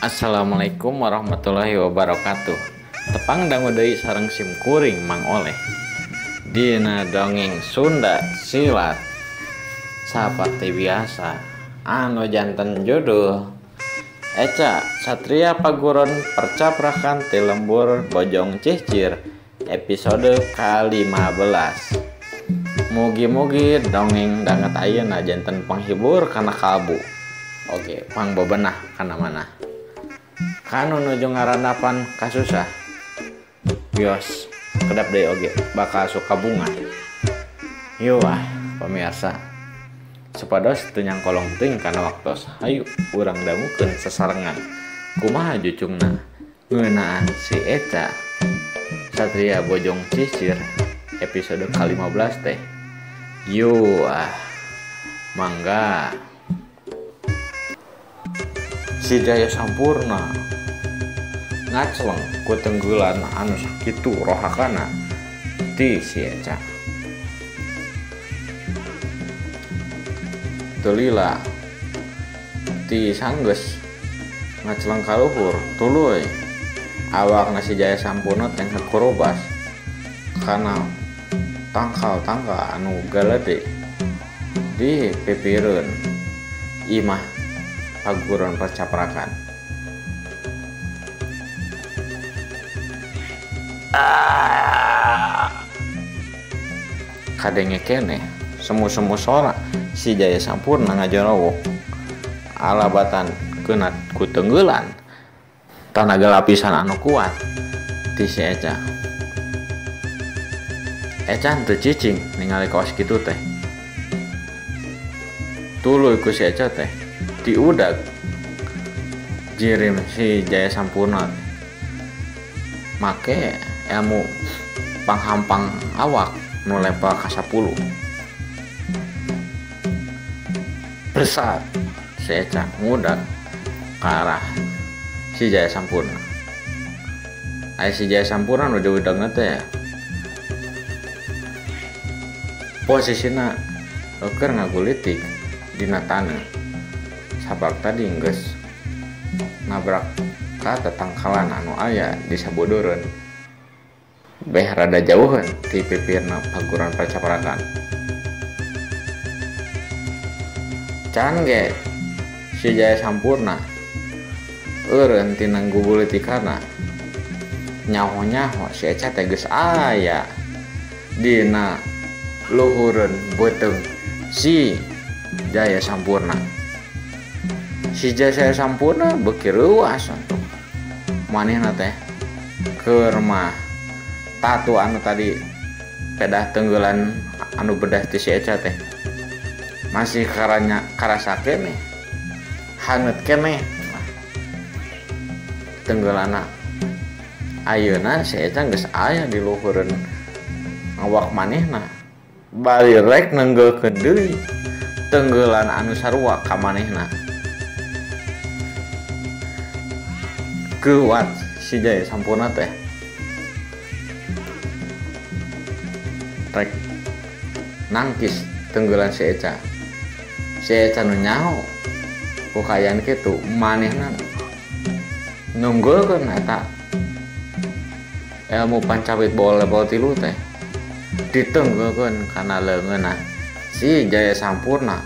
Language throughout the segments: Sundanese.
Assalamualaikum warahmatullahi wabarakatuh. Tepang dangu deui sareng sim kuring Mang Oleh dina dongeng Sunda silat. Saperti biasa anu janten judul Eca Satria Paguron Percaprakan ti Lembur Bojong Cihcir episode ke-15. Mugi-mugi dongeng danget ayeuna janten panghibur kana kalbu. Oke, pangbebenah kana mana. Kanu nuju ngarandapan kasusah. Wios, kedap deui oge bakal suka bunga. Yeuh ah, pemirsa. Supados teu nyangkolong teuing kana waktos. Hayu urang dangukeun sasarengan. Kumaha jucungna ngeunaan si Eca Satria Bojong Cihcir episode ke-15 teh. Yeuh ah, mangga. Si Jaya Sampurna ngacleng ku tenggelan anu sakitu rohakana ti si Eca. Teu lila ti sanggeus ngacleng ka luhur tuluy awakna si Jaya Sampurna teh kakurubas kana tangkal-tangkal anu galede di pipireun imah Paguron Percaprakan. Kadenge keneh semu-semu sora si Jaya Sampurna ngajorowok alabatan keuna ku tenggelan tanaga lapisan anu kuat ti si Eca. Eca teu cicing ningali kawas kitu teh. Tuluy ku si Eca teh diudag jirim si Jaya Sampurna make ilmu panghampang awak nu level ka-10. Bersat si Eca ngudag ka arah si Jaya Sampurna. Aya si Jaya Sampurna nu diudagna teh posisina keur ngagulitik dina taneuh. Sabab tadi geus nabrak ka tetangkalan anu aya di sabodoreun beh rada jauheun ti pipirna Paguron Percaprakan. Can ge si Jaya Sampurna eureun tina gugulitikana nyaho-nyaho si Eca teh geus aya dina luhureun beuteung si Jaya Sampurna. Si Jaya Sampurna beuki reuas atuh manehna teh keur mah tatu anu tadi pedah tenggelan anu bedah ti si Eca teh masih karanya karasa keneh hanget keneh tenggelanna. Ayeuna si Eca geus aya di luhureun awak manehna bari rek nenggelkeun deui tenggelan anu sarua ka manehna. Kuat si Jaya Sampurna teh rek nangkis tenggelan si Eca. Si Eca nu nyaho ku kaayaan kitu manehna nunggulkeun eta ilmu pancawit bola level 3 teh ditenggelkeun kana leungeunna si Jaya Sampurna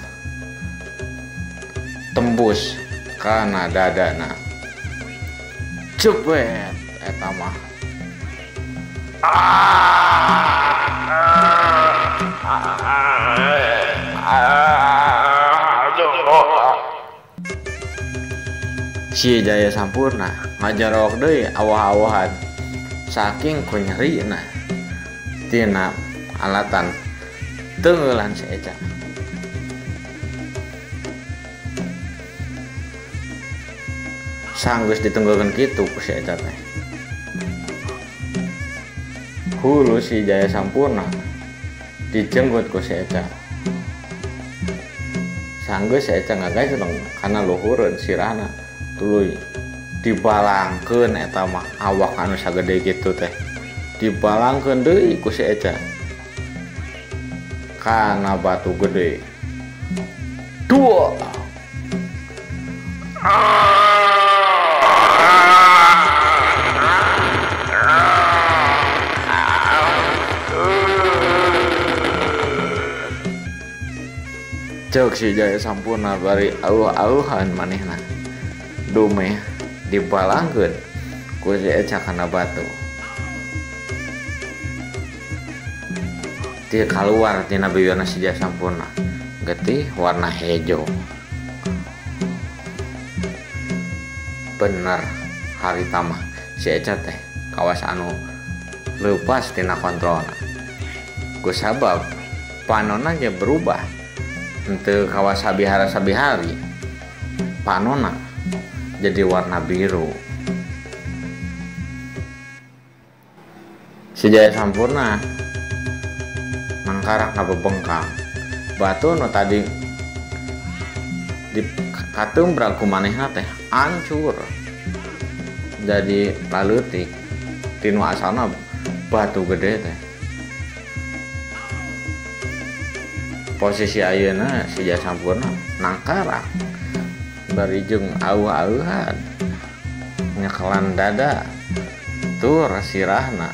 tembus kana dadana. Cepet eta mah. Si Jaya Sampurna ngajarok deui awah-awahan saking ku nyerina tina alatan tenggelan si Eca. Sanggeus ditenggelkeun kitu ku si Eca teh. Hulu si Jaya Sampurna dijenggut ku si Eca. Sanggeus si Eca ngagajleng kana luhureun sirahna tuluy dibalangkeun eta mah awak anu sagede kitu teh. Dibalangkeun deui ku si Eca kana batu gede. Dua. Cek si Jaya Sampurna bari auh-auhan manehna. Dumeh dibalangkeun ku si Eca kana batu. Ti kaluar tina bibirna si Jaya Sampurna getih warna hejo. Bener harita mah si Eca teh kawas anu leupas tina kontrolna. Ku sabab panonna ge berubah henteu kawas sabihara-sabihari, panonna jadi warna biru. Si Jaya Sampurna mangkarak ngabebengkang batu nu tadi di katumbrak ku manehna teh hancur jadi laleutik tinu asalna batu gede teh. Posisi ayeuna si Jaya Sampurna nangkarak bari jeung auh-auhan nyekelan dada tur sirahna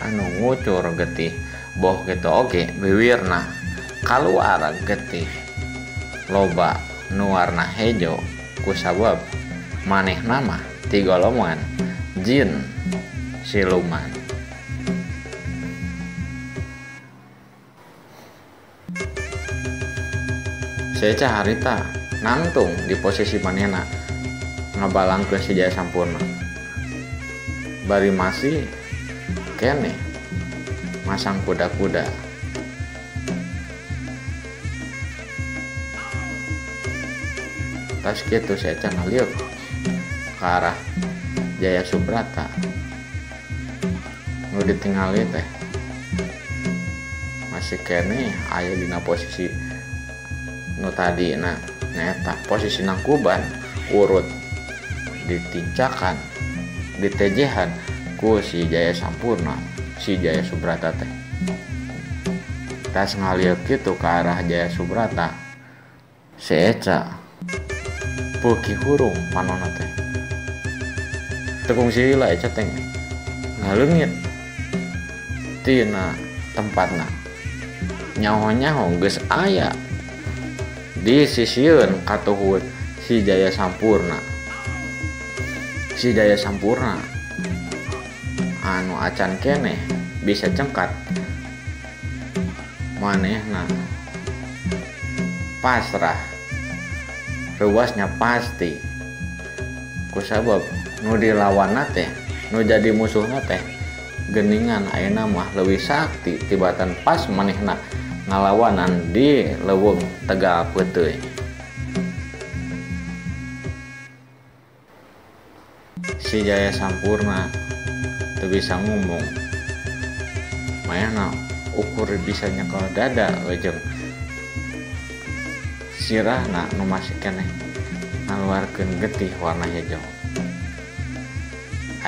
anu ngucur getih boh kitu oge biwirna kaluar getih loba nu warna hejo kusabab manehna mah ti golongan jin siluman. Si Eca harita nangtung di posisi manehna ngabalangkeun si Jaya Sampurna bari masih keneh masang kuda-kuda. Tas kitu si Eca ngaliuk ke arah Jaya Subrata nu ditingali teh masih keneh aya dina posisi nu tadi na nyaeta posisi nangkuban urut ditincakan ditejehan ku si Jaya Sampurna si Jaya Subrata teh. Tas ngaliuk kitu ke arah Jaya Subrata si Eca beuki hurung panonna teh. Teu kungsi lila Eca teh ngaleungit tina tempatna. Nyaho-nyaho geus aya di sisieun katuhut si Jaya Sampurna. Si Jaya Sampurna anu acan keneh bisa cengkat manehna pasrah ruasnya pasti kusabab nu dilawanna teh nu jadi musuhna teh geningan ayeuna mah leuwih sakti tibatan pas manehna ngalawanan di leuweung Tegal Peuteuy. Si Jaya Sampurna teu bisa ngomong, manehna ukur bisa nyekel dada jeung sirahna nu masih keneh ngaluarkeun getih warna hejo.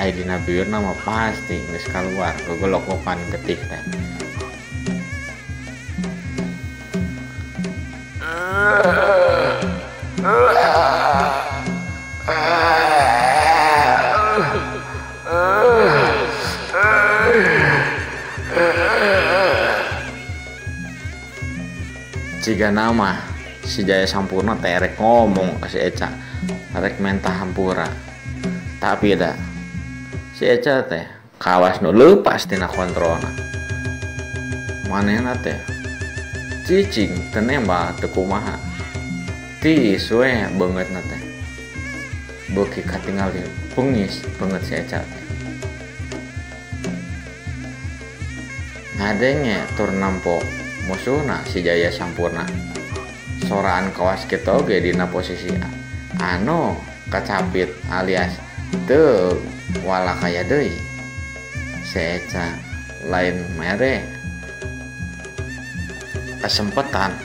Aya dina bibirna mah pasti geus kaluar gogolokokan getih teh. Jiga nama si Jaya Sampurna teh rek ngomong ke si Eca rek mentah hampura, tapi dah si Eca teh kawas nu leupas tina kontrolna. Manehna teh cicing teu nembal teu kumaha tiis we beungeutna teh beuki katingali bengis beungeut si Eca teh. Ngadenge tur nampo musuhna si Jaya Sampurna soraan kawas kitu oge dina posisi anu kacapit alias teu walakaya deui. Si Eca lain mere kesempetan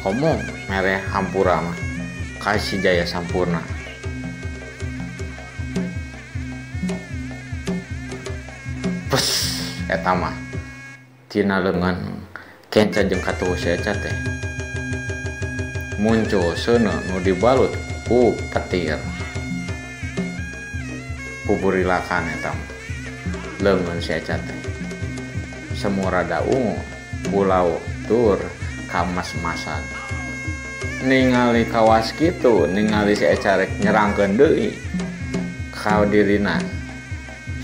komo mere hampura mah ka si Jaya Sampurna. Pes eta mah tina leungeun kenca jeung katuhu si Eca teh muncul seuneu nu dibalut ku petir. Puburilakan eta mah leungeun si Eca teh semu rada ungu pulau tur kamas-masan. Ningali kawas kitu, ningali si Eca rek nyerangkeun deui ka dirina.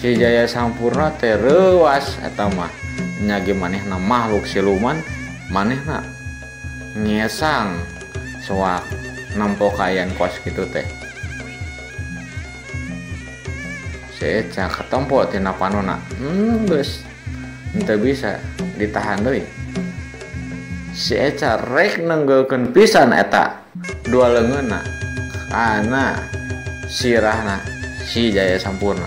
Si Jaya Sampurna teh reuas eta mah nyagi manehna makhluk siluman, manehna ngesang soak nempo kaayaan kos kitu teh. Si Eca ketempo tina panona, geus henteu bisa ditahan deui. Si Eca rek nenggelkeun pisan eta dua leungeunna kana sirahna si Jaya Sampurna.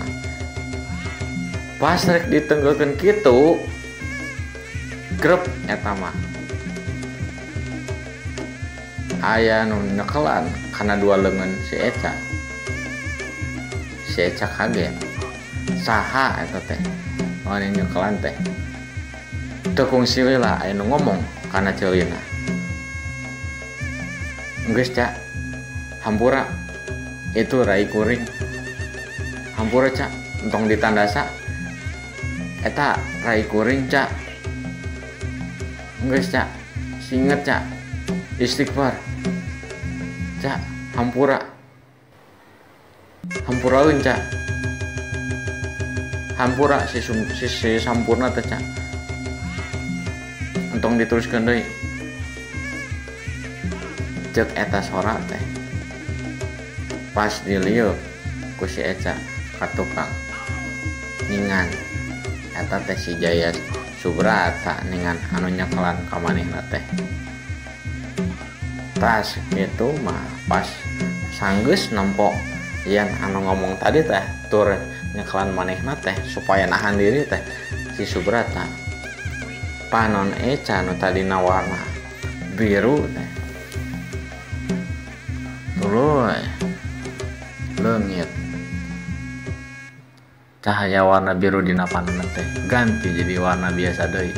Pas rek ditenggelkeun kitu, grep eta mah aya nu nyekelan kana dua leungeun si Eca. Si Eca kaget, saha eta teh anu nyekelan teh. Teu kungsi lila aya nu ngomong kana ceulina. Geus Ca, hampura, itu rai kuring. Hampura Ca, entong ditandasa. Eta rai kuring Ca. Geus Ca, singet Ca, istighfar. Ca, hampura. Hampuraeun Ca. Hampura si Sampurna teh Ca. Entong diteruskeun deui. Ceuk eta sora teh. Pas dilieu ku si Eca ka tukang ningan eta teh si Jaya Subrata ningan anu nyekelan ka manehna teh. Tas kitu mah pas sanggeus nempo yen anu ngomong tadi teh tur nyekelan manehna teh supaya nahan diri teh si Subrata. Panon Eca nu tadina warna biru teh tuluy leungit. Cahaya warna biru dina panon teh ganti jadi warna biasa deui.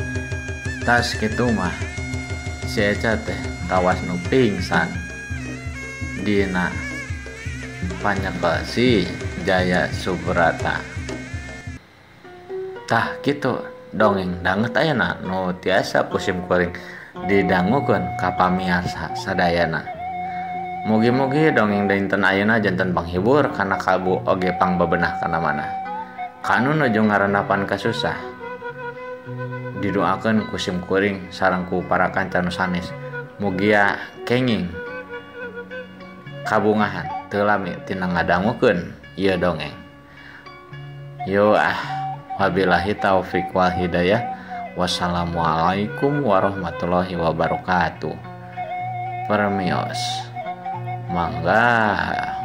Tas kitu mah si Eca teh tawas nu pingsan dina panyekel si Jaya Subrata. Tah kitu dongeng danget ayeuna nu tiasa ku sim kuring didangukeun ka pamiarsa sadayana. Mugi-mugi dongeng dinten ayeuna janten panghibur kana kalbu oge pangbebenah kana manah. Kanu nuju ngarandapan kasusah didoakeun ku sim kuring sareng ku para kanca nu sanes. Mugia kenging kabungahan teu lami tina ngadangukeun ieu dongeng. Yo ah, wabillahi taufik wal hidayah. Wassalamualaikum warahmatullahi wabarakatuh. Permios. Mangga.